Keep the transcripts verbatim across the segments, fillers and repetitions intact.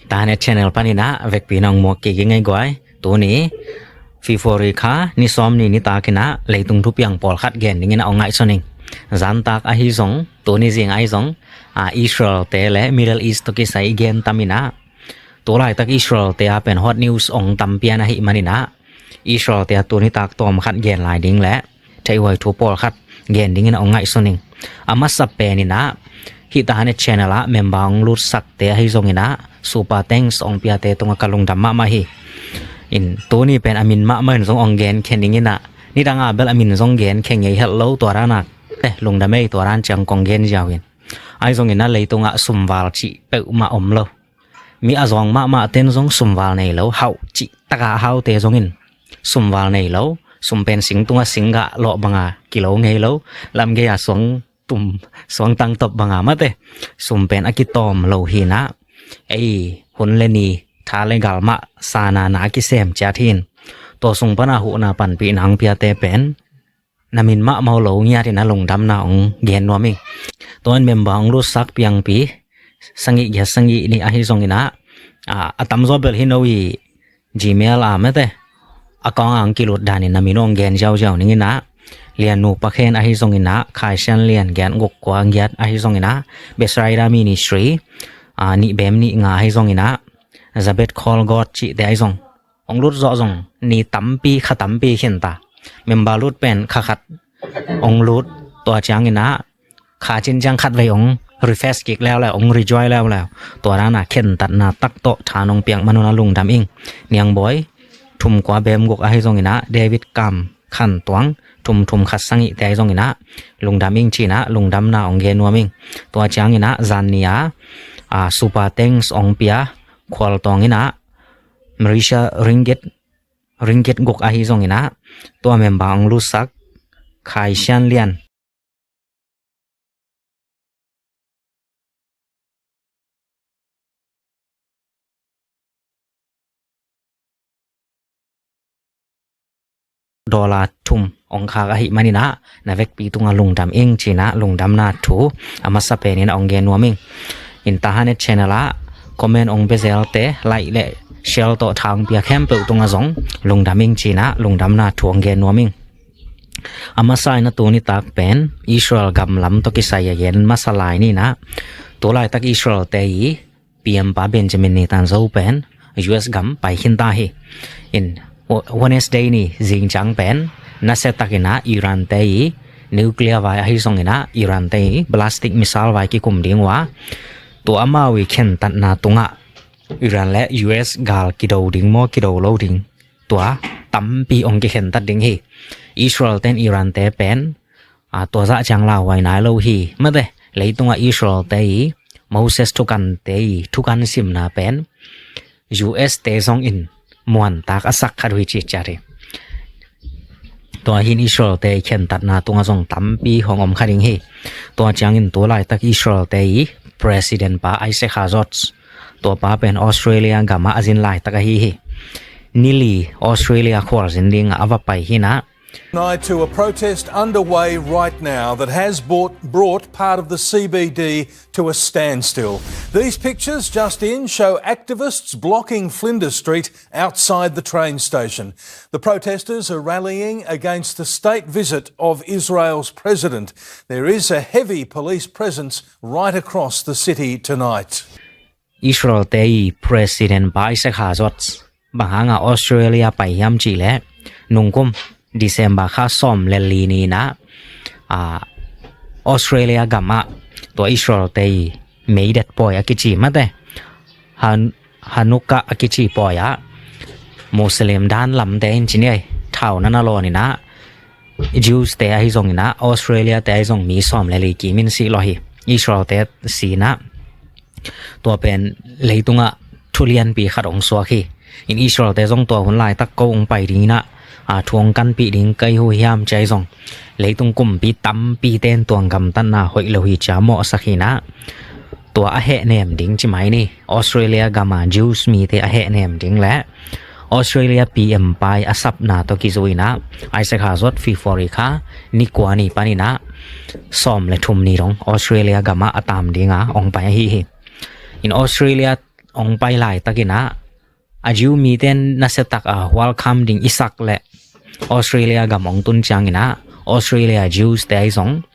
Tahanet channel panin ah vekpi-in ah hong muak kik ing ei guai. Tuni February kha ni sawm ni nitak in ah leitung thupiang pawlkhat gen dingin ah hong ngaihsun ing. Zantak ahi zong, tuni zing ahi zong, a, Israel-te le Middle East tawh kisai i gen tam in ah, tu laitak Israel-te a pen hot news hong tam pian ahih manin ah, Israel-te a tu nitak tawm khat gen lai ding le theihhuai thu pawlkhat gen dingin ah hong ngaihsun ing. A masa pen in ah, hih Tahanet channel ah member hong lutsakte ahi zongin ah, super thanks hong piate tungah ka lungdam mahmah hi. In tuni pen a min mahmah in zong hong gen khen ing in ah, nidang a bel a min zong gen khen ngei het lo, tua dan ah, eh, lungdam ei, tua dan ciang kong gen ziau in. Ahi zongin ah leitungah sumval cih peuhmah om lo. Mi a zawng mahmahte in zong sumval nei lo, hauh cih takah a haute zong in sumval nei lo. Sum pen sing tungah singgah lawh banga kilo ngei lo, lamgei a suang tum, suang tangtop banga mate, sum pen a kitawm lo hi in ah, ei hun le ni, tha le gal mah sana na a kisem ciat hi in. Tua sung pana huhna panpihna hong piate pen na min mahmah uh lo ngiat in ah lungdamna hong gen nuam ing. Tua in member hong lutsak piangpi sagih giat sagih nih ahi zongin ah, a, a tamzaw bel hi no i Gmail a mate account ah hong kilut danin na min uh hong gen ziauziau ning in ah, Lian Nu Pa Khen ahi zongin ah, Khai Sian Lian, giat guk kua giat ahi zongin ah, Bethsaida Ministry, a, nih bem nih nga ahi zongin ah, Zabet Khawl God cihte ahi zong hong lut zawh zong ni tampi, kha tampi khin ta. Member lut pen kha khat hong lut, tua ciangin ah kha cin ciang khat vei hong refresh kik leuleu, hong rejoin leuleu. Tua dan ah khentatna tak tawh tha nong piak man un ah lungdam ing. Niang Bawi, thum kua bem guk ahi zongin ah, David Kam Khan Tuang, thum thum khat sagihte ahi zongin ah lungdam ing ci in ah lungdamna hong gen nuam ing. Tua ciangin ah zan ni a, a, super thanks hong pia Khual Tawng in ah, Malaysia ringgit, ringgit guk ahi zongin ah, tua member hong lutsak Khai Sian Lian, dollar thum hong khak ahih manin ah, na vekpi tungah lungdam ing ci in ah lungdamna thu a masa penin ah hong gen nuam ing. In Tahanet channel ah comment hong pia zelte like le share tawh tha hong pia khempeuh tungah zong lungdam ing ci in ah lungdamna thu hong gen nuam ing. A masa in ah tu nitak pen Israel gam lam tawh kisai a gen masa lai ni in ah, tu laitak Israel-te i P M pa Benjamin Netanyahu pen U S gam pai khin ta hi. In Wednesday ni zing ciang pen nasia takin ah Iran-te i nuclear vai ahi zongin ah, Iran-te i ballistic missile vai kikum ding uh a, tua amau i khentatna tungah Iran le U S gal kido ding maw, kido lo ding, tua tampi hong kikhentat ding hi. Israel-te in Iran-te pen, a, tua zah ciang lauhuai nai lo hi mate. Leitungah Israel-te i Moses thukante i thukan simna pen U S-te zong in muantak a sak khat uh hi ci ciat hi. Tua hi in Israel-te i khentatna tungah zong tampi hong om kha ding hi. Tua ciangin tu laitak Israel-te i President pa Isaac Herzog, tua pa pen Australia gamah a zin laitak ahi hi. Ni li Australia khualzin dingah a va pai hi in ah, Tonight to a protest underway right now that has brought, brought part of the C B D to a standstill. These pictures just in show activists blocking Flinders Street outside the train station. The protesters are rallying against the state visit of Israel's president. There is a heavy police presence right across the city tonight. Israel-te i President pa Isaac Herzog bang hanga Australia pai hiam cih leh, nungkum December kha sawm le li ni in ah, a, Australia gamah tua Israel-te i meidet pawi a kici mate, Han-, Hanukkah a kici pawi ah Muslim dan lamte in ci ni ei, thau na na lawn in ah, Jews-te ahi zongin ah, Australia-te ahi zong mi sawm le li kimin sih lawh hi. Israel-te si in ah, tua pen leitungah thu lianpi khat hong suak hi. In Israel-te zong tua hun laitak ko hong pai ding in ah, a, thu hong kanpih ding ka hi uh hiam ci ahi zong, leitung kumpi tampite in tua gamtatna hoih lo hi ci a mawhsak hi in ah, tua a hehnem ding ci mai ni, Australia gama Jews mite a hehnem ding le Australia P M pa i a sapna tawh kizui in ah, Isaac Herzog February kha ni kua ni panin ah sawm le thum ni dong Australia gamah a tam dinga hong pai ahi hi. In Australia hong pai laitakin ah a Jew mite nasiatak a welcome ding i sak leh Australia gam hong tun ciangin ah Australia Jews te ahi zong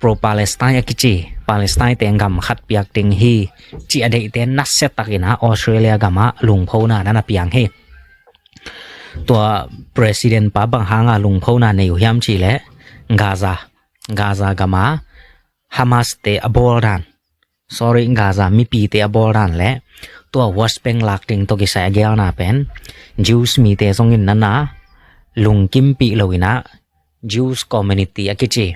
pro-Palestine a kici Palestine te gam khat piak ding hi ci a deihte nasiatakin ah Australia gamah lungphona na na piang hi. Tua president pa bang hanga lungphona nei uh hiam cih leh Gaza, Gaza gama Hamas te a bawl dan, sorry, Gaza mipite a bawl dan leh tua West Bank lak ding tawh kisai a gelna pen Jews mite zongin nana lungkimpih loin ah Jews community a kici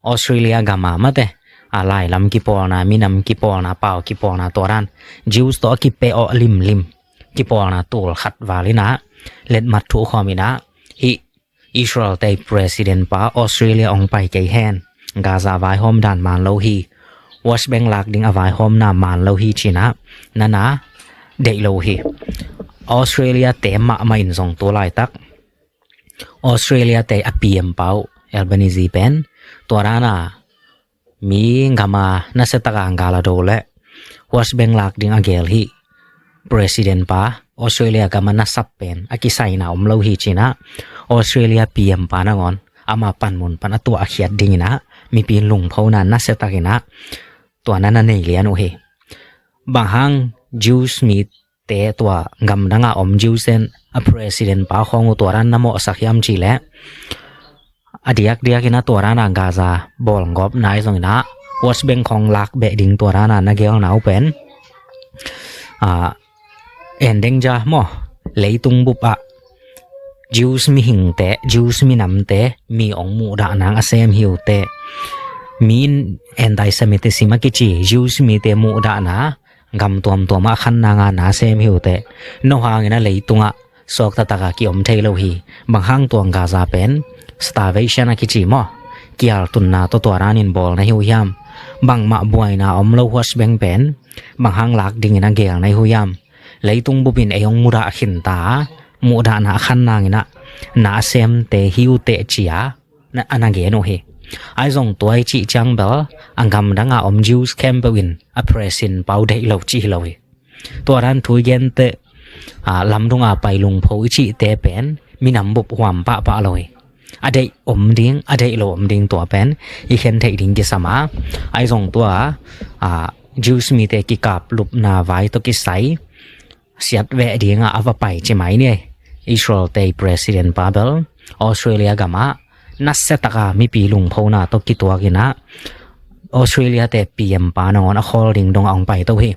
Australia gama mate a lailam kipawlna, minam kipawlna, pau kipawlna tua dan Jews tawh a kipeh awh limlim kipawlna tul khat val in ah letmat thuh khawm in ah hih Israel te president pa Australia hong pai kei hen, Gaza vaihawm dan man lo hi, West Bank lak ding a vaihawmna man lo hi ci-in ah nana deih lo hi. Australia te mahmah in zong tu laitak Australia te a P M pa uh Albanese pen tua dana mi gama nasiataka gal a do leh West Bank lak ding a gel hi president pa Australia gama nasap pen a kisaina om lo hi ci-in ah Australia P M pa nangawn ama panmun pan a tuah a khiat dingin ah mipi lungphona nasiatakin ah tua nana nei lian uh hi. Bang hang Jews mite tua gamdanga om Jews ten a president pa khawng uh tua dan na mawhsak hiam cih leh a diakdiakin ah tua dana Gaza bawlgawpna ahi zongin ah West Bank khawng lak beh ding tua dana na gelna uh pen a endanger maw, leitung bupah Jews mihingte, Jews minamte mi hong muhdahna a sem hi uh teh, mi in anti-Semitism a kici Jews mite muhdahna gam tuamtuamah a khanna ngana sem hi uh teh, no hangin ah leitungah suaktataka kiom thei lo hi. Bang hang tuang Gaza pen starvation a kici maw, kialtunna tawh tua danin bawl na hi uh hiam? Bangmah buaina om lo West Bank pen bang hang lak dingin a gel na hi uh hiam? Leitung bupin ei hong mudah khinta a muhdahna a khan nangin ah na a semte hi uh teh ci-a na a na gen uh hi. Ahi zong tua i cih ciang bel a gamdanga om Jews khempeuh in a president pa uh deih lo cih hi lo hi. Tua dan thu i gen teh a lamdunga pai lungpho i cihte pen minam bup huam pahpah lo hi. A deih om ding, a deih lo om ding tua pen i khen theih ding kisam a, ahi zong tua a Jews mite kikap lupna vai tawh kisai siat veh dingah a va pai ci mai ni. Israel te president pa bel Australia gamah nasiataka mipi lungphona tawh kituakin ah Australia te P M pa nangawn a khawl ding dongah hong pai to hi.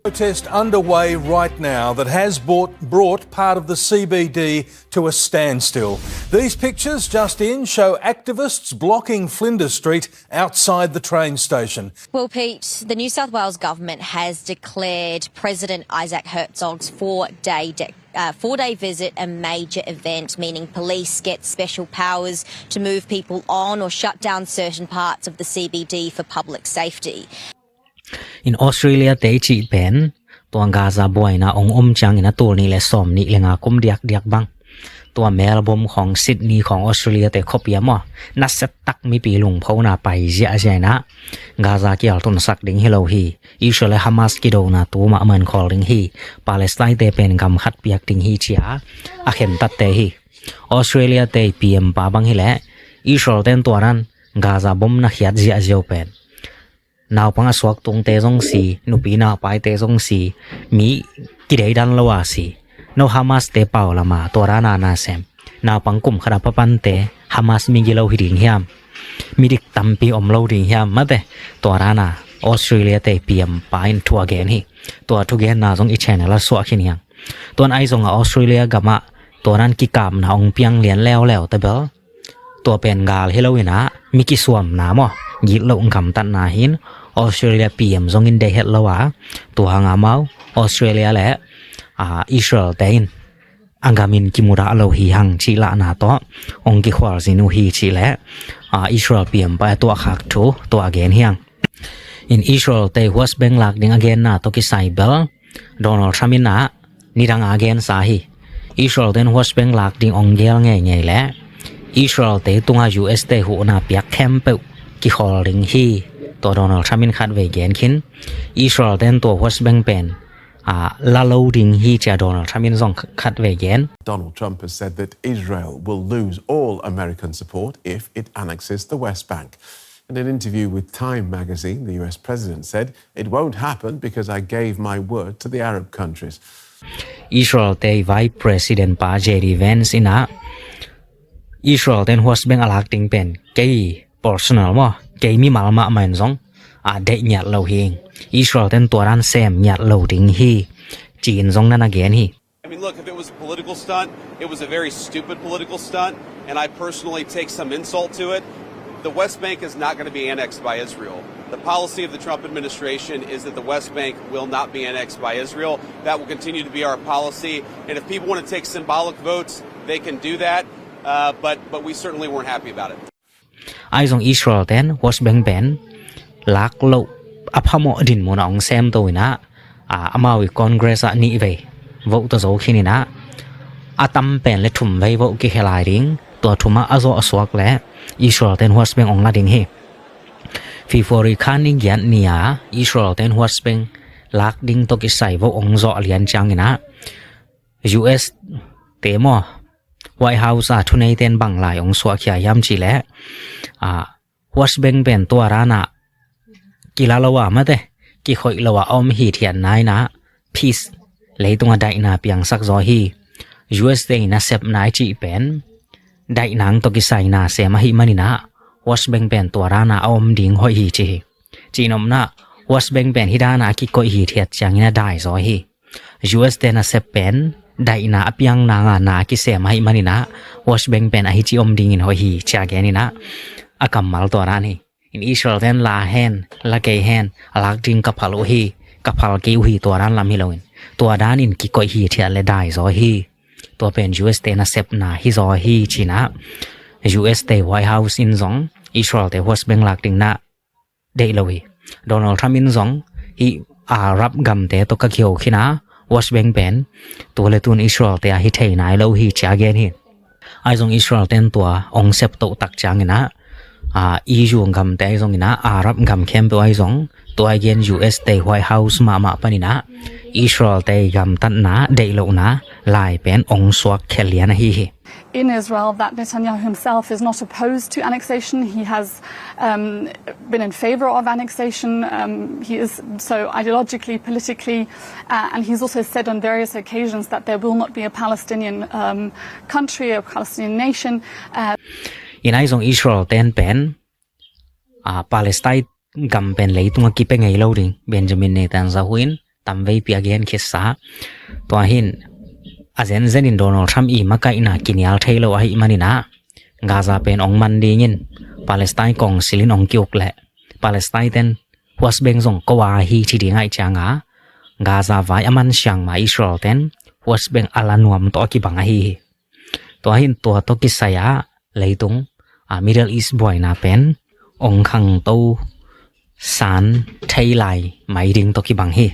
Protest underway right now that has brought, brought part of the C B D to a standstill. These pictures just in show activists blocking Flinders Street outside the train station. Well, Pete, the New South Wales government has declared President Isaac Herzog's four-day de- uh, four-day visit a major event, meaning police get special powers to move people on or shut down certain parts of the C B D for public safety. In Australia te i cih pen tua Gaza buaina hong om ciangin a tul nih le sawm nih le nga kum diakdiak bang tua Melbourne khawng, Sydney khawng, Australia te khuapi ah maw, nasiatak mipi lungphona pai ziahziah in ah Gaza kialtunsak ding hi lo hi. Israel le Hamas kidona tu mahmah in khawl ding hi. Palestine te pen gam khat piak ding hi ci-a a khentatte hi. Australia te P M pa bang hileh Israel ten tua dan Gaza bom na khiat ziahziah uh pen naupang a suak tungte zong si, nupi naupaite zong si, mi kideidan lo a si. No Hamas te pau lama tua dana na sem, naupang kum khat a papante Hamas migi lo hi ding hiam? Midik tampi om lo ding hiam? Mate, tua dana Australia te P M pa in thu a gen hi. Tua thugenna zong i channel ah suah khin hiang. Tuan ahi zongah Australia gamah tua dan kikapna hong piang lian leuleu te bel tua pen gal hi lo in ah mi kisuamna maw, gitloh gamtatna hi in Australia P M zong in deih het lo a, tua hang amau Australia le a Israel te in a gam in kimudah lo hi hang cih lahna tawh hong kikhualzin uh hi cih leh a Israel P M pa a tuahkhak thu tua a gen hiang. In Israel te West Bank lak ding a genna tawh kisai bel Donald Trump in ah nidang a gensa hi. Israel ten West Bank lak ding hong gel ngeingei leh Israel te tungah U S te huhna piak khempeuh kikhawl ding hi. Tua Donald Trump in khatvei gen khin, Israel ten tua West Bank pen ah, la lo ding hi ci-a Donald Trump in zong khat vei gen. Donald Trump has said that Israel will lose all American support if it annexes the West Bank. In an interview with Time magazine, the U S president said, "It won't happen because I gave my word to the Arab countries." Israel te Vice President pa J D Vance in ah, Israel ten West Bank a lak ding pen kei personal maw, kei mimal mahmah in zong a deih ngiat lo hi. Israel ten tua dan sem ngiat lo ding hi, ci-in zong na na gen hi. I mean, look, if it was a political stunt, it was a very stupid political stunt, and I personally take some insult to it. The West Bank is not going to be annexed by Israel. The policy of the Trump administration is that the West Bank will not be annexed by Israel. That will continue to be our policy. And if people want to take symbolic votes, they can do that. Uh, but, but we certainly weren't happy about it. Ahi zong Israel ten West Bank pen lak loh a phamawh dinmun a hong sem to in ah, amau i Congress ah nih vei vote tawh zo khin in ah, a tam pen le thum vei vote kikhia lai ding, tua thum ah a zawh a suak le Israel ten West Bank hong la ding hi. February kha ni giat ni-a Israel ten West Bank lak ding tawh kisai vote hong zawh lian ciangin ah, U S te maw, White House a thuneite'n bang lai hong suahkhia hiam cih leh, ah, West Bank pen tua dan ah kila lo a mate, kikhoih lo a om hithiatna in ah, peace, leitung a daihna piangsak zaw hi. U S te in a sepna i cih pen daihna tawh kisai na sem ahih manin ah, West Bank pen tua dan ah a om ding hoih hi ci hi. Cihnopna, West Bank pen hih dan ah a kikoih hithiat ciangin a dai zaw hi. U S te nasep pen daihna a piang nang a na a kisem ahih manin ah, West Bank pen ahi ci om dingin hoih hi ci-a gen in ah, a kammal tua dan hi. In Israel ten la hen, la kei hen, a lak ding ka phal uh hi, ka phal kei uh hi tua dan lam hi loin, tua dan in kikoih hithiat le dai zaw hi. Tua pen U S te nasepna hi zaw hi ci-in ah, U S te White House in zong Israel te West Bank lak ding na deih lo hi. Donald Trump in zong hih Arab gamte tawh ka kiho khin a, West Bank pen tu le tun Israel te a hi thei nai lo hi ci-a gen hi. Ahi zong Israel ten tua hong sep toh tak ciangin ah, ah, E U gamte ahi zongin ah, Arab gam khempeuh ahi zong, tua ahi gen U S te White House mahmah panin ah, Israel te gamtatna deih lohna lai pen hong suak khia lian ahi hi. In Israel, that Netanyahu himself is not opposed to annexation. He has um, been in favor of annexation. Um, he is so ideologically, politically, uh, and he's also said on various occasions that there will not be a Palestinian um, country, a Palestinian nation. Uh, In ahi zong Israel ten pen, ah, Palestine gam pen leitung a kipia ngei lo ding, Benjamin Netanyahu in tam veipi a gen khitsa. Tua hin a zenzen in Donald Trump i makaihna kinial thei lo ahih manin ah, Gaza pen hong man dingin Palestine Council in hong ki-uk leh, Palestine ten West Bank zong ko a hi ci ding ahih ciang a, Gaza vai a man siang ma Israel ten West Bank a la nuam tawh a kibang ahi hi. Tua hin tua tawh kisai ah leitung, ah, Middle East buaina pen hong khangto san thei lai mai ding tawh kibang hi.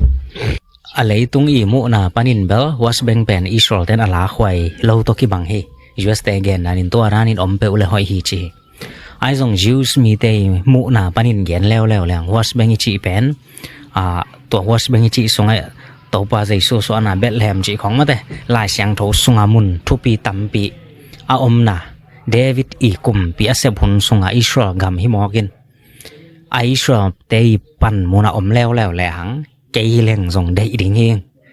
A leitung i muhna panin bel West Bank pen Israel ten a lakhuai lo tawh kibang hi. U S te gen danin tua danin om peuh le hoih hi ci hi. Ahi zong Jews mite i muhna panin gen leuleu leng West Bank i cih pen, ah, tua West Bank i cih sungah Topa Jesu suahna Bethlehem cih khawng mate, Lai Siangtho sunga mun thupi tampi a omna, David i kumpi a sep hun sunga Israel gam hi mawkin, a Israel te i pan muna om leuleu lehang kei hi leng zong deih ding hi.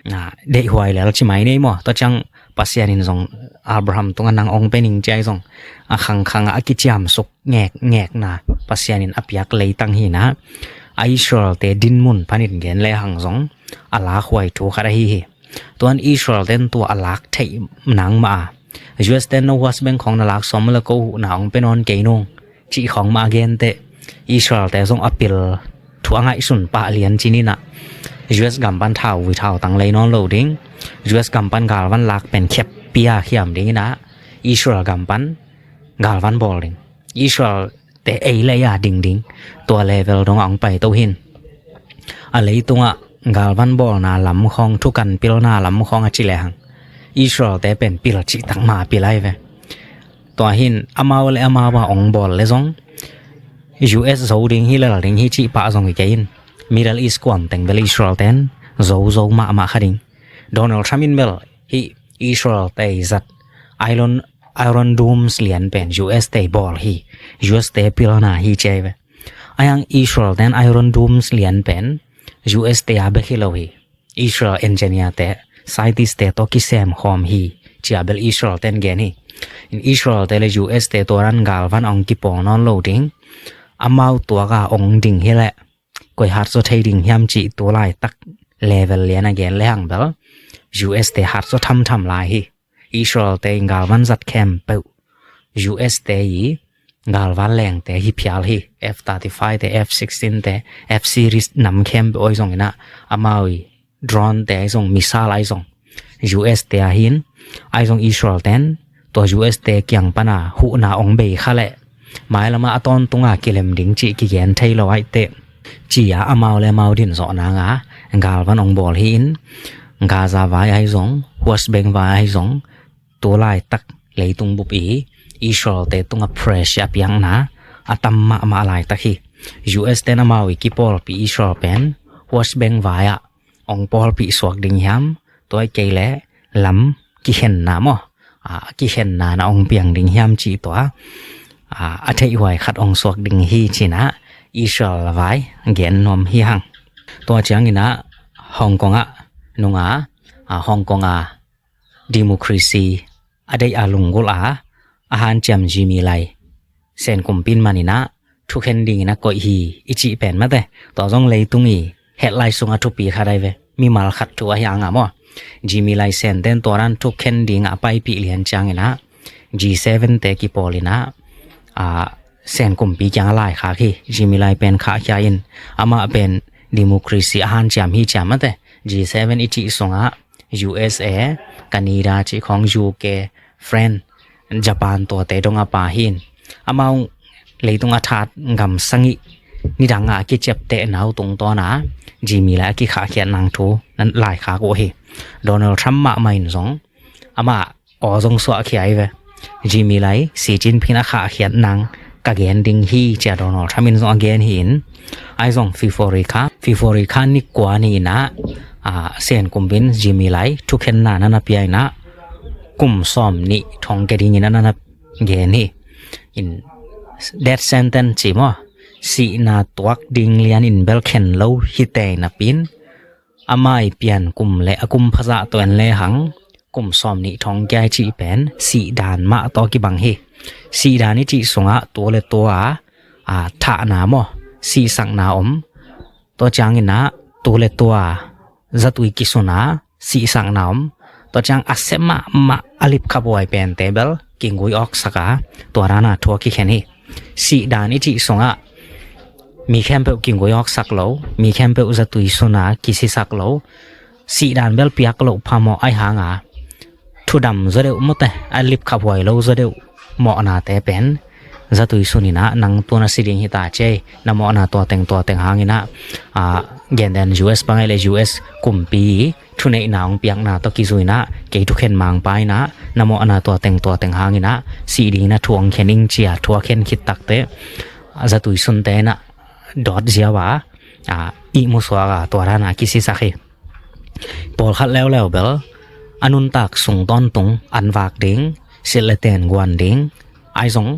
Na, deihhuai lel ci mai nei maw? Tua ciang Pasian in zong Abraham tunga nang ong pe ning ci ahi zong, a khangkhang a kiciamsuk ngekngekna Pasian in a piak leitang hi na, a Israel te dinmun panin gen lehang zong a lakhuai thu khat ahi hi. Tuan Israel ten tua a lak theih nang mah a, U S ten no West Bank khawng na lak sawm le ko huhna ong pe nawn kei nung cih khawng mah a genteh, Israel te zong a pil thu a ngaihsun pah lian ci-in ah, U S gam pan thauvui thautang lei nawn lo ding, U S gam pan galvan lak pen kheppi a khiam dingin ah, Israel gam pan galvan bawl ding, Israel te ei le ei a ding ding, tua level dongah hong pai to hin. A leitungah galvan bawlna lam khawng, thukan pilna lam khawng a ci lehang, Israel te pen pil cihtak ma a pil ahi ve. Tua hin amau le amau a ong bawl le zong, U S zo ding hi, lel ding hi cih pah zong hi kei in, Middle East kuam teng bel Israel ten Zo zo mahmah kha ding. Donald Trump in bel hih Israel te zat Iron Iron Domes lian pen U S te bawl hi, U S te pilna hi ci ahi ve. Ahi hang Israel ten Iron Domes lian pen U S te a bek hi lo hi. Israel engineer te, scientist te tawh kisem khawm hi ci a bel Israel ten gen hi. In Israel te le U S te tua dan galvan ong kipawl nawn lo ding, amau tuak a ong ding hi leh koi hat zaw thei ding hiam cih tu laitak level lian a gen le hang bel U S te hat zaw thamtham lai hi. Israel te in galvan zat khempeuh U S te i galvan leng te hi phial hi. F thirty-five te, F sixteen te, F series nam khempeuh ahi zong in ah, amau i drone te ahi zong, missile ahi zong, U S te a hin, ahi zong Israel ten tua U S te kiang pana huhna ong bei kha leh mailam ah a tawntung a kilem ding cih kigen thei lo ahi teh ci a amau le amau din zawh nang a galvan ong bawl hi. In Gaza vai ahi zong, West Bank vai ahi zong, tu laitak leitung bup i Israel te tungah pressure a piakna a tam mahmah laitak hi. U S ten amau i kipawlpih Israel pen West Bank vai ah ong pawlpih suak ding hiam, tua i kei leh lam kikhenna maw, a kikhenna na ong piang ding hiam cih tua a theihhuai khat ong suak ding hi ci in ah Israel vai gen nuam hi hang. Tua ciang in ah Hong Kong ah nung a, Hong Kong a democracy a deih a lunggulh a, a hanciam Jimmy Lai Sen kumpi in man in ah thukhen ding in a koih hi i cih pen mate, tua zong leitung i headline sungah thupi khat ahi ve. Mimal khat thu ahi hang a maw, Jimmy Lai Sen ten tua dan thukhen ding a paipih lian ciang in ah G seven te kipawl in ah Sen kumpi kiang a laikhak hi. Jimmy Lai pen khahkhia in, amah pen democracy a hanciam hi ciam mate, G seven i cih sungah U S A, Canada cih khawng, U K, France, Japan tuate dong a pa hi. In amau leitung a that gam sagih nidang a kiciaptehna uh tungtawn a Jimmy Lai a kikhahkhiat nang thu nan laikhak uh hi. Donald Trump mahmah in zong amah aw zong suahkhia hi ve. Jimmy Lai Xi Jinping a khahkhiat nang ka gen ding hi ci a Donald Trump in zong a gen hi. In ahi zong February kha, February kha ni kua ni in ah Sen kumpi in Jimmy Lai thukhenna na na pia in ah kum sawm nih thong kia ding in a na na gen hi. In death sentence ci maw, sihna tuak ding lian in bel khen lo hi te napi in, amah i pian kum le a kum phazah tawh en le hang kum sawm nih thong kia i cih pen sihdan mah tawh kibang hi. Sihdan i cih sungah tu le tua a thahna maw, sihsakna om. Tua ciang in ah tu le tua zatui kisun a sihsakna om. Tua ciang a sep mahmah a lipkhaphuai pente bel kigui awksak a, tua dan a thu a kikhen hi. Sihdan i cih sungah mi khempeuh kigui awksak lo, mi khempeuh zatui sun a kisisak lo, sihdan bel piak loh phamawh ahi hang a, thudam zaw deuh mawte, a lipkhaphuai lo zaw deuh mawhnate pen zatui sun in ah nang tu na si ding hi ta cei, na mawhna tua teng tua teng hang in ah, genden U S bang ahi leh U S kumpi thuneihna hong piakna tawh kizui in ah, kei thukhen mangpa in ah, na mawhna tua teng tua teng hang in ah sih ding in ah thu hong khen ing ci a thu a khen khit takteh zatui sunte in ah dawt ziau a, ihmu suak a, tua dan a kisisak hi. Pawlkhat leuleu bel a nuntak sung tawntung an vak ding, silh le ten guan ding, ahi zong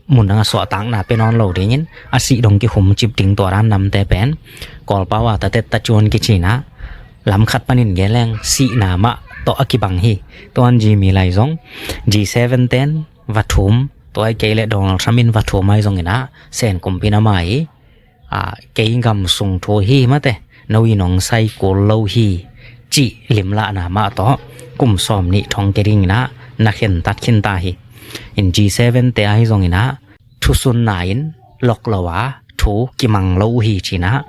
mun dang a suahtakna pia nawn lo ding in a sih dong kikhum cip ding, tua dan namte pen Kawlpau a tatet tacuan kici in ah lam khat panin gen leng sihna mah tawh a kibang hi. Tua in Jimmy Lai zong G seven ten va thum, tua ahi kei leh Donald Trump in va thum ahi zong in ah Sen kumpi in amah i, kei gam sung thu hi mate, no in hong sai kul lo hi cih limlahna mah tawh kum sawm nih thong kia ding in ah na khentat khin ta hi. In G seven te ahi zong in ah thusunna in lok lo a thu kimang lo uh hi ci in ah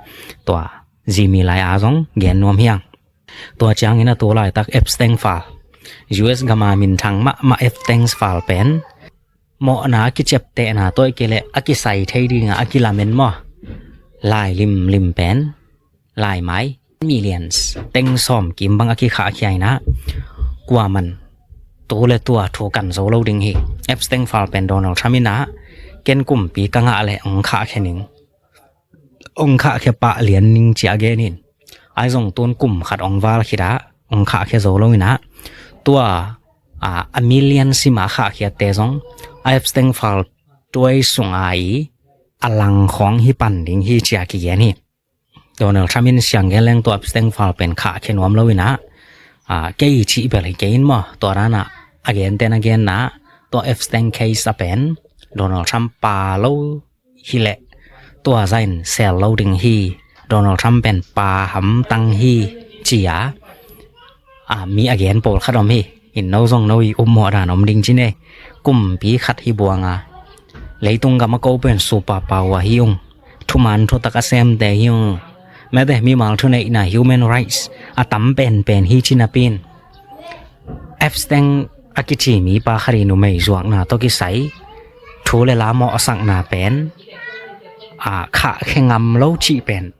tua Jimmy Lai a zong gen nuam hi hang. Tua ciang in ah tu laitak Epstein file, U S gam a minthang mahmah Epstein file pen mawhna a kiciaptehna tawh ahi kei leh a kisai thei ding a a kilamen maw, lai limlim pen, laimai millions, teng sawm kim bang a kikhahkhia in ah, kuaman tu le tua thu kan zo lo ding hi. Epstein file pen Donald Trump in ah, ken kumpi ka ngah leh hong khahkhia ning, hong khahkhia pah lian ning ci a gen in. Ahi zong tun kum khat ong val khit ah ong khahkhia zo lo in ah, tua a, a million sim a khahkhiatte zong a Epstein file tuai sunga i a lang khawng hi pan ding hi ci a kigen hi. Donald Trump in siang gen leng tua Epstein file pen khahkhia nuam lo in ah, a, kei cih bel hi kei in maw, tua dan ah a genten a genna, tua Epstein case a pen Donald Trump pa lo hi leh tua zah in sel lo ding hi. Donald Trump pen pa hamtang hi ci a, a, mi a gen pawlkhat om hi. In no zong no i upmawh dan om ding ci ne. Kumpi khat hi buang a, leitung gam a ko pen super power hi ung, thuman thutak a semte hi ung, mete mimal thuneihna, human rights a tam penpen hi ci napi in Epstein a kici mipa khat i numei zuakna tawh kisai thu le la mawhsakna pen, a, khahkhia ngam lo cih pen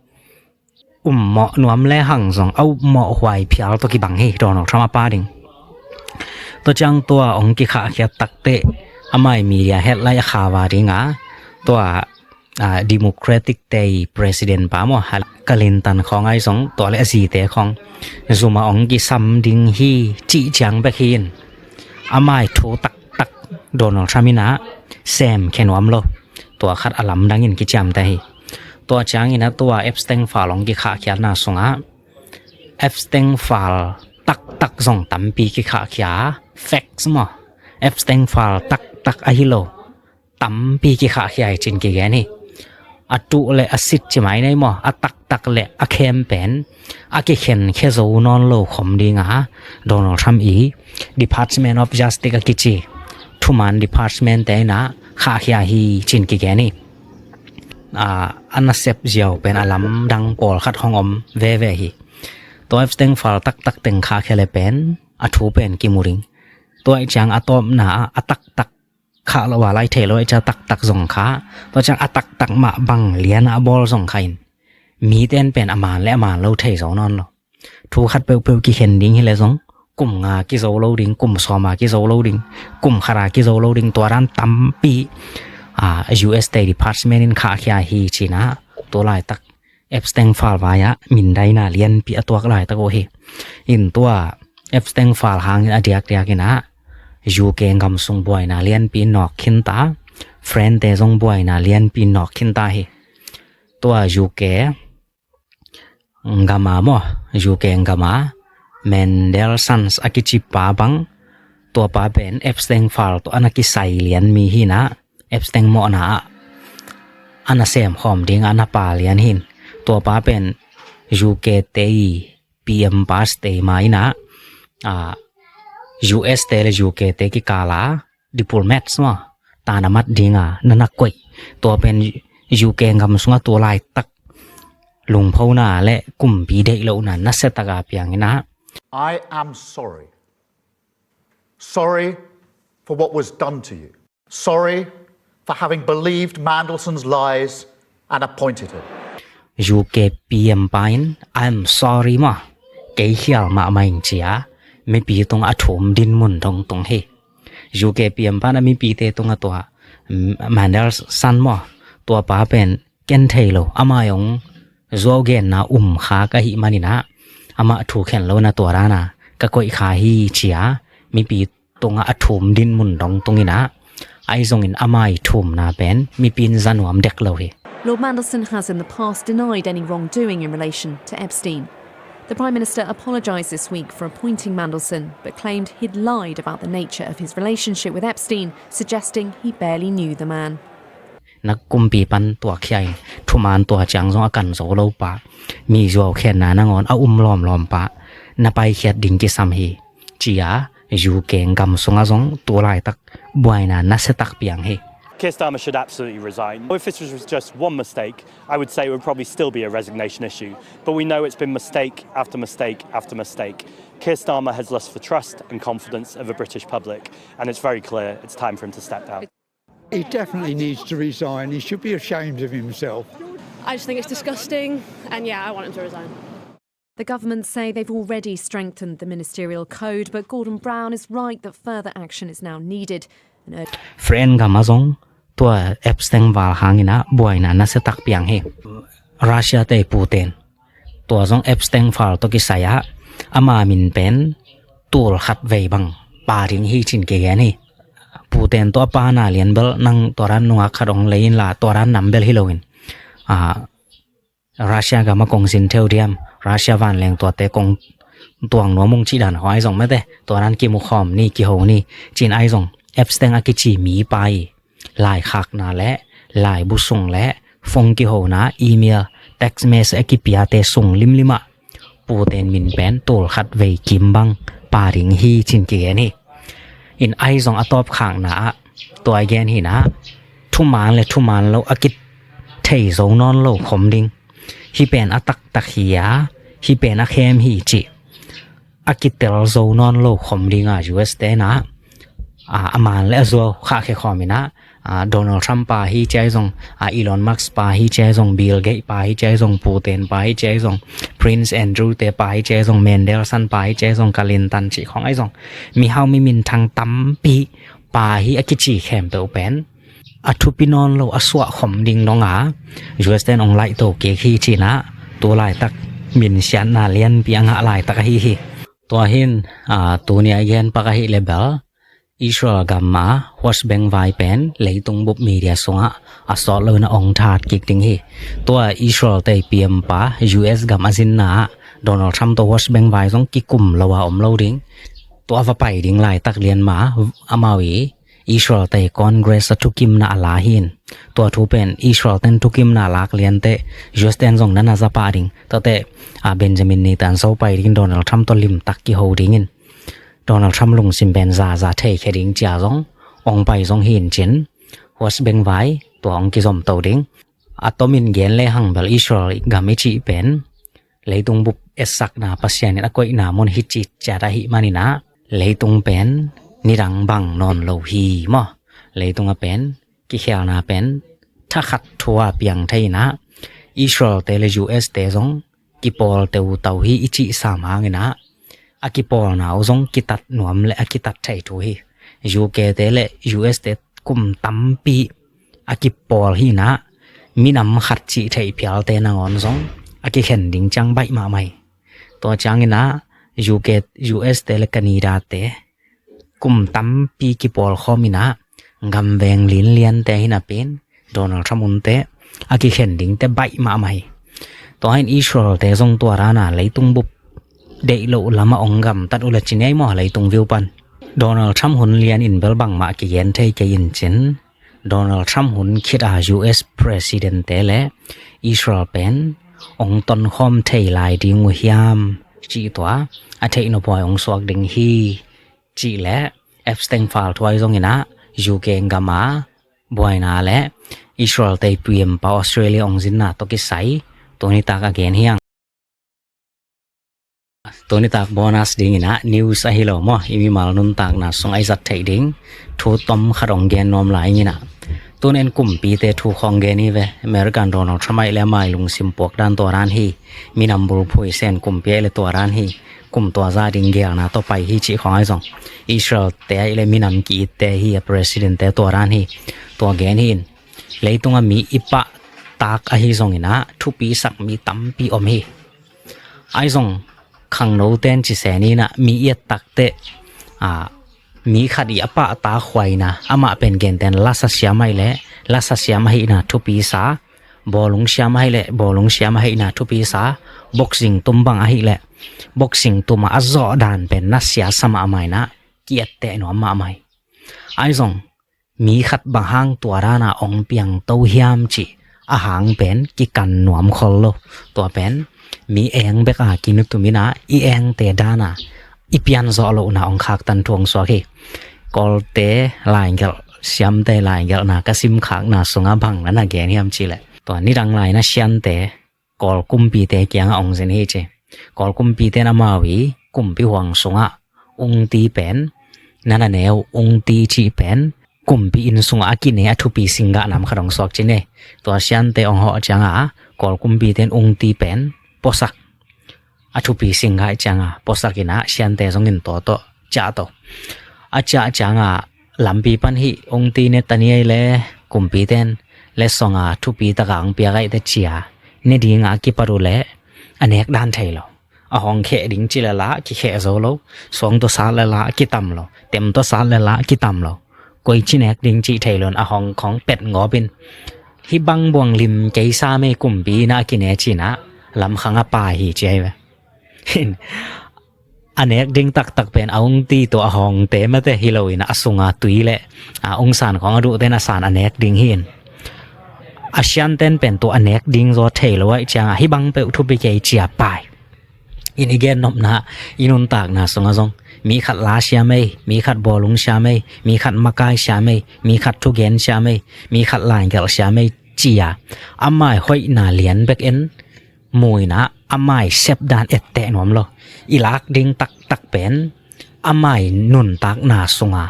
ummawh nuam le hang zong a ummawh huai phial tawh kibang hi Donald Trump a pa ding. Tua ciang tua ong kikhahkhiat takteh amai media headline a khau a ding a, tua, a, Democratic te i president pa maw, Clinton khawng ahi zong, tua le a zite khawng zum a ong kisam ding hi cih ciang bek hi in, amai thu taktak Donald Trump in ah semkhia nuam lo. Tua khat a lamdang in kiciamteh hi. Tua ciangin ah tua Epstein file ong kikhahkhiatna sungah Epstein file taktak zong tampi kikhahkhia, facts maw, Epstein file taktak ahi lo tampi kikhahkhia hi cin kigen hi. A tuh le a sit ci mai nei maw, a taktak le a khem pen a kikhenkhia zo nawn lo khom ding a, Donald Trump i Department of Justice a kici thuman department te in ah khahkhia hi cin kigen hi. A, a nasep ziau pen a lamdang pawlkhat hong om veve hi. Tua Epstein file taktak teng khahkhia le pen a thu pen kimu ding. Tua i ciang a tawpna ah a taktak khah lo a lai thei lo i ciang taktak zong khah. Tua ciang a taktak mah bang lian a bawl zong khah in, miten pen a man le a man lo thei zo nawn lo. Thu khat peuhpeuh kikhen ding hi le zong kum nga kizo lo ding, kum sawm a kizo lo ding, kum khat a kizo lo ding, tua dan tampi, a, U S State Department in khahkhia hi cin ah, tua laitak Epstein file vai ah mindaina lianpi a tuak laitak uh hi. In tua Epstein file hangin a diakdiak in ah U K gam sung buaina lianpi in nawk khinta, France te zong buaina lianpi in nawk khinta hi. Tua U K gam a maw, U K gam a Mendelssohn a kici pa bang, tua pa pen Epstein file tawh a na kisai lian mi hi in ah, Epstein mawhna ah a na semkhawm ding a na pa lian hi in. Tua pa pen U K te i P M pa stay ma in ah, a, U S te le U K te kikal a diplomats maw, tan a mat ding a na na koih. Tua pen U K gam sungah tua laitak lungphona le kumpi deih lohna nasia tak a piang in ah, I am sorry. Sorry for what was done to you. Sorry for having believed Mandelson's lies and appointed him. U K P M pa in, "I'm sorry maw, kei khial mahmah ing," ci a mipi tungah a thum dinmun dong tung hi. U K P M pa in a mipite tungah tua, mm, Mandelson maw, tua pa pen ken thei lo, amah zong zuau genna um kha ka hih manin ah, amah thu khen lo na tua dan a ka koih kha hi ci a mipi tungah a thum dinmun dong tung in ah, ahi zongin amah i thumna pen mipi in za nuam dek lo hi. Lord Mandelson has in the past denied any wrongdoing in relation to Epstein. The Prime Minister apologised this week for appointing Mandelson, but claimed he'd lied about the nature of his relationship with Epstein, suggesting he barely knew the man. Na kumpi pan tuakkhia in, thuman tua ciang zong a kan zo lo pa, mi zuau khenna nangawn a um lawmlawm pa na paikhiat ding kisam hi, ci a U K gam sungah zong tu laitak buaina nasia tak piang hi. Keir Starmer should absolutely resign. If this was just one mistake, I would say it would probably still be a resignation issue. But we know it's been mistake after mistake after mistake. Keir Starmer has lost the trust and confidence of a British public, and it's very clear it's time for him to step down. He definitely needs to resign. He should be ashamed of himself. I just think it's disgusting, and yeah, I want him to resign. The government say they've already strengthened the ministerial code, but Gordon Brown is right that further action is now needed. And urged France gam ah zong tua Epstein val hangin ah buaina nasia tak piang hi. Russia te Putin Tua zong Epstein file tawh kisai ah ama min pen tul khat vei bang pha ding hi ci-in kigen hi. Puten tawh a pana lian bel nang tua dan nungak khat hong lei inla tua dan nam bel hi loin, a, Russia gam a kong sin theu diam, Russia vanleng tuate kong tuang nuam ung cih dan khawng ahi zong mate, tua dan kimukhawm ni, kiho ni ci-in ahi zong Epstein a kici mipa i laikhakna le laibu sung le phone kihona, email, text message a kipiate sung limlim ah puten min pen tul khat vei kim bang pha ding hi ci-in kigen hi. In ahi zong a tawpkhakna ah tua i gen hi-in ah, thuman le thuman lo a kithei zo nawn lo khom ding, hih pen a taktak hi a, hih pen a khem hi cih a kitel zo nawn lo khom ding a, U S te in ah, a, a man le a zuau khahkhia khawm in ah, a, Donald Trump pa hi ci-a hi zong, a, Elon Musk pa hi ci-a hi zong, Bill Gates pa hi ci-a hi zong, Putin pa hi ci-a hi zong, Prince Andrew te pa hi ci-a hi zong, Mendelssohn pa hi ci-a hi zong, Clinton cih khawng ahi zong, mihau mi minthang tampi pa hi a kici khempeuh pen a thupi nawn lo a suah khom ding dong a, U S te in hong laihto kik hi ci-in ah, tu laitak minsiatna lianpi a ngah laitak ahi hi. Tua hi-in, a, tuni a i gen pak ahih leh bel Israel gam a West Bank vai pen leitung bup media sungah a sawt lo in ah hong that kik ding hi. Tua Israel te i P M pa U S gam a zinna ah Donald Trump tawh West Bank vai zong kikum lo a om lo ding. Tua va pai ding laitak lian ma amau i Israel te i Congress a thukimna a la hi-in, tua thu pen Israel ten thukimna a lak lian teh U S ten zong na na za pah ding. Tuate, a, Benjamin Netanyahu pai ding, Donald Trump tawh limtak kiho ding in, Donald Trump lungsim pen zaza theikhia ding ci-a zong hong pai zong hi-in cin, West Bank vai tua hong kizomto ding. A tomin gen lehang bel Israel gam i cih pen leitung bup etsakna, Pasian in a koihna mun hi cih ciat ahih manin ah, leitung pen nidang bang nawn lo hi maw. Leitung a pen kikhelna pen thakhat thu a piang thei in ah, Israel te le U S te zong kipawl teutau hi i cih sam hangin ah, a kipawlna uh zong kitat nuam le a kitat thei thu hi. U K te le U S te kum tampi a kipawl hi-in ah, minam khat cih theih phialte nangawn zong a kikhen ding ciang baih mahmah hi. Tua ciangin ah U K, U S te le Canada te kum tampi kipawl khawm in ah, gamveng linliante hi napi-in Donald Trump hunte a kikhen dingte baih mahmah hi. Tua hi-in Israel te zong tua dan a leitung bup deih loh lamah hong gamtat uh le ci ni ei maw, leitung view pan. Donald Trump hun lian in bel bangmah kigen thei kei in cin, Donald Trump hun khit a U S President te le Israel pen hong tonkhawm thei lai ding uh hiam cih tua a theih nop huai hong suak ding hi cih le Epstein file thu ahi zongin ah U K gam a buaina le Israel te i P M pa Australia hong zinna tawh kisai tuni tak a gen hi hang. Tuni tak bonus dingin ah news ahi lo maw, i mimal nuntakna sung a i zat theih ding thu tom khat hong gen nuam lai ing in ah. Tuni in kumpite thu khawng gen hi ve. American Donald Trump ahih leh ama i lungsim puak dan tua dan hi. Minam bulphuh i Sen kumpi ahih leh tua dan hi. Kum tua zah ding geelna tawh pai hi cih khawng ahi zong, Israel te ahih leh minam ki-itte hi, a president te tua dan hi. Tua gen hi in, leitung a mi i pahtak ahi zongin ah thupisak mi tampi om hi. Ahi zong khangno ten ci se ni in ah, mi i et tak teh, a, mi khat i a pahtak huaina, amah pen gentehna lasa siam ahih leh lasa siam ahihna thupisa, bawlung siam ahih leh bawlung siam ahihna thupisa, boxing tum bang ahih leh boxing tum a a zawh dan pen nasia sa mahmah in ah, ki-etteh nuam mahmah hi. Ahi zong mi khat bang hang tua dan a hong piangto hiam cih a hang pen kikan nuam khol lo. Tua pen mi eng bek a kinutum in ah, i engte dan a i pianzawh lohna hong khaktan thu hong suak hi. Kawlte laigelh, Siamte laigelhna ka simkhakna sungah bang na na gen hiam cih leh, tua nidang lai in ah Siante Kawl kumpite kiangah hong zin hi ci. Kawl kumpite in amau i kumpi huang sungah ungti pen na na ne uh, ungti cih pen kumpi inn sungah a kine a thupi singgah nam khat hong suak ci ni. Tua Siante hong hawh ciangah Kawl kumpite in ungti pen puasak, a thupi singgah ciangah puasak in ah Siante zongin tua tawh ciah to. A ciah ciangah lampi pan hih ungti ne ta ni ei leh, kumpite in letsong a thupi tak a hong piak ahih teh ci a ne ding a kipat uh leh, a nek dan thei lo. A hong kheh ding ci le la kikheh zo lo. Suang tawh sat le la kitam lo. Tem tawh sat le la kitam lo. Koici nek ding cih thei lo in a hong khong pet ngawp in, hih bang buang lim kei sa mei, kumpi in a kineh ci in a lamkhang a pai hi ci ahi ve. A nek ding taktak pen a ung ti tawh a hongte mate hi lo in a sunga tui le a ung san khong a duhte in a san a nek ding hi in, a sianten pen tawh a nek ding zaw thei lo ahih ciangah hih bang peuh thupi kei ci a pai. In i gen nopna, i nuntakna sungah zong mi khat la siam ei, mi khat bawlung siam ei, mi khat makai siam ei, mi khat thugen siam ei, mi khat laingelh siam ei ci a, a mai hoihna lian bek en mu in a, a mai sep dan etteh nuam lo. I lak ding taktak pen a mai nuntakna sunga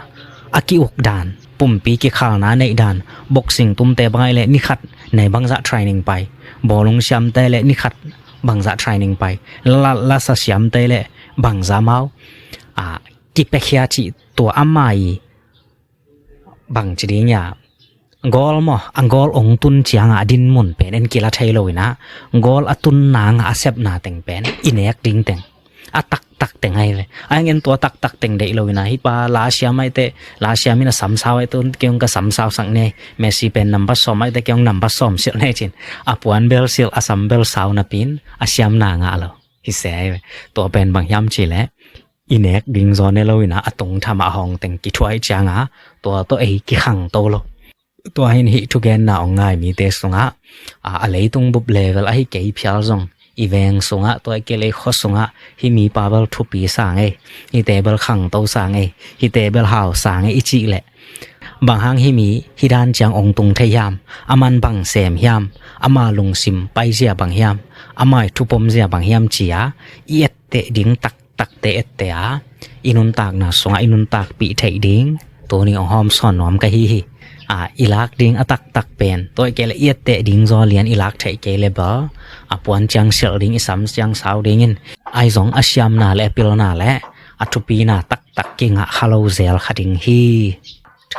a ki-uk dan, pumpi kikhalna neih dan, boxing tumte bang ahih leh ni khat nei bangzah training pai, bawlung siamte leh ni khat bangzah training pai, la, lasa siamte leh bangzah mau a kipekhia cih tua a mai bang ci ding ia, goal maw, a goal ong tun cianga a din mun pen en kila thei lo in a, goal a tun nanga a sepna teng pen i nek ding teng, a taktak teng ahi ve. A heng en tua taktak teng deih lo in a, hih pa la siam ahih teh la siam in a, sam sau ahih teh kei ong ka sam sau sak nei, Messi pen nambat sawm ahih teh kei ong nambat sawm silh nei cin, a puan bel silh, a sam bel sau napi in a siamna ngah lo. Hi se ahi ve. Tua pen bang hiam ci leh i nek ding zaw ne lo in a, a tungtham a hong teng kithuah cianga tua tawh ei kikhangto lo. Tua hin hih thugenna ong ngai mite sungah a, a leitung bup level ahi kei phial zong i veng sungah, tua i kei lei khua sungah hih mipa bel thupi sang ei, hihte bel khangto sang ei, hihte bel hau sang ei i cih leh, bang hang hih mi hih dan ciang ong tung thei hiam, a man bang sem hiam, ama lungsim paizia bang hiam, a mai thupomzia bang hiam ci a i etteh ding tak takte etteh a, i nuntakna sungah i nuntakpih theih ding tuni ong hawmsawn nuam ka hi hi. A, i lak ding a taktak pen tua i kei leh i etteh ding zaw lian i lak theih kei leh bel, a puan ciang silh ding, i sam ciang sau dingin, ahi zong a siamna leh a pilna leh a thupina taktak kingah kha lo zel kha ding hi.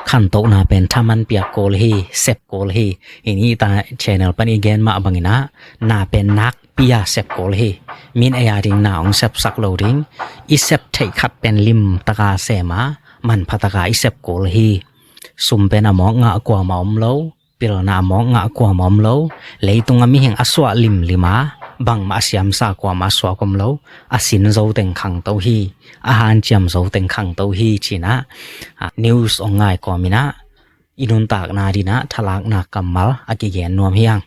Khantohna pen thaman piak kul hi, sep kul hi. In hih ta channel pan i gen mah bangin a, na pen nak pia sep kul hi. Min ei a ding na ong sepsak lo ding. I sep theih khat pen limtaka sem a, manphataka i sep kul hi. Sum pen a mawk ngah kuama om lo, pilna a mawk ngah kuama om lo. Leitung a mihing a suah limlim a, bangmah a siamsa kuama a suak om lo. A sin zo teng khangto hi, a hanciam zo teng khangto hi ci in a, a, news ong ngai kawm in a, i nuntakna din a thalakna kammal a kigen nuam hi hang.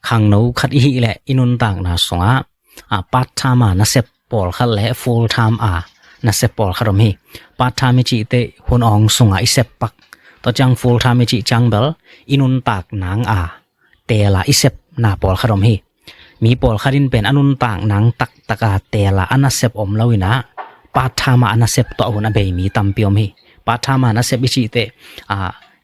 Khangno khat i hih leh i nuntakna sungah a, part time a nasep pawlkhat leh full time a nasep pawlkhat om hi. Part time i cih teh hun awng sungah i sep pak. Tua ciang full time i cih ciang bel i nuntak nang a teel a i sepna pawlkhat om hi. Mi pawlkhat in pen a nuntak nang taktak a teel a a nasep om lo in a, part time a a nasep tawh hun a bei mi tampi om hi. Part time a nasep i cih teh a,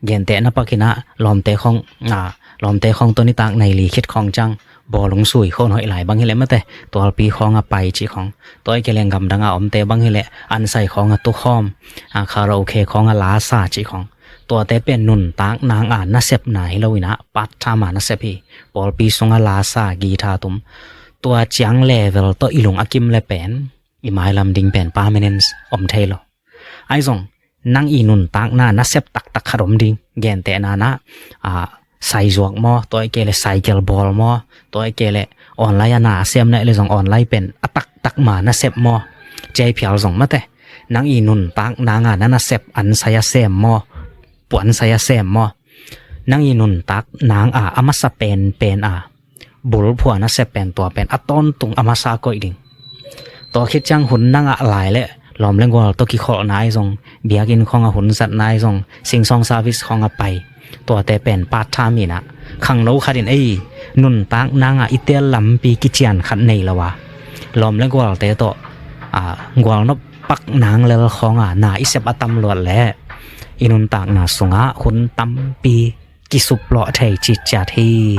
gentehna pak in a, lawmte khong a, lawmte khong tuni tak nai li khit khong ciang bawlung sui khon hoih lai bang hi leh mate, tualpi khong a pai cih khong, tua i kei leh gamdang a omte bang hi leh ansai khong a tukhawm a, karaoke khong a lasa cih khong, tuate pen nuntak nang a nasepna hi lo in a, part time a nasep hi. Pawlpi sungah lasa, guitar tum, tua ciang level tawh i lung a kim leh pen i mailam ding pen permanence om thei lo. Ahi zong nang i nuntakna nasep taktak khat om ding. Gentehna in a, a, saizuak maw, tua i kei leh cycle bawl maw, tua i kei leh online a na a sem na i leh zong online pen a taktak ma nasep maw, ci ahi phial zong mate, nang i nuntak nang a na nasep ansai a sem maw, puansai a sem maw, nang i nuntak nang a a masa penpen a bulphua nasep pen tua pen a tawntung a masa koih ding. Tua khit ciang hun na ngah lai leh lawm leh gual tawh kikholhna ahi zong, biakinn khawng a hun zatna ahi zong, singsawng service khawng a pai, tuate pen part time in a, khangno khat in ei nuntak nang a i teel lampi kician khat nei lo a, lawm leh gualte tawh a, gualnop pak nang lel khawng a na i sep a tam luat leh i nuntakna sungah hun tampi kisuplawh thei citciat hi.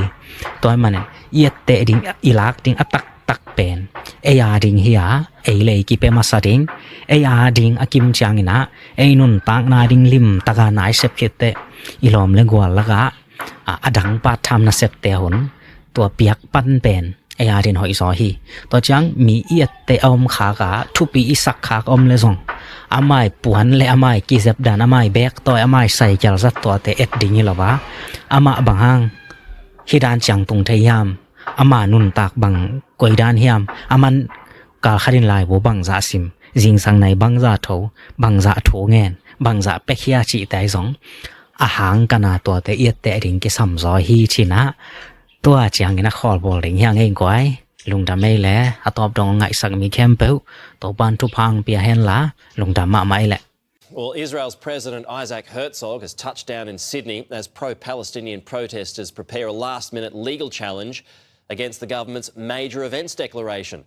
Tua ahih manin i etteh ding, i lak ding a taktak pen ei a ding hi a, ei leh ei kipia masa ding. Ei a ding a kim ciang in a, ei nuntakna ding limtak a na i sep khit teh, i lawm leh gual lakah a, a dang part time nasepte hun tua piak pan pen ei adin hoih zaw hi. Tua ciang mi i etteh a om khak a, thupi i sak khak a om le zong, amai puan le amai kizep dan, amai bek tawi, amai saikel zat tuate et ding hi lo a, amah bang hang hih dan ciang tung thei hiam, ama nuntak bang koi dan hiam, aman kal khatin laibu bangzah sim, zingsang nai bangzah tho, bangzah thu ngen, bangzah pekhia cihte ahi zong, a hang kana tuate i etteh ding kisam zaw hi cinah, tua ciangin a khawlbawl ding hiang ei guai. Lungdam ei le, a tawp dong ngaihsak mi khempeuh Topan thupha hong pia henla, lungdam mahmah ei le. Well, Israel's President Isaac Herzog has touched down in Sydney as pro-Palestinian protesters prepare a last-minute legal challenge against the government's major events declaration.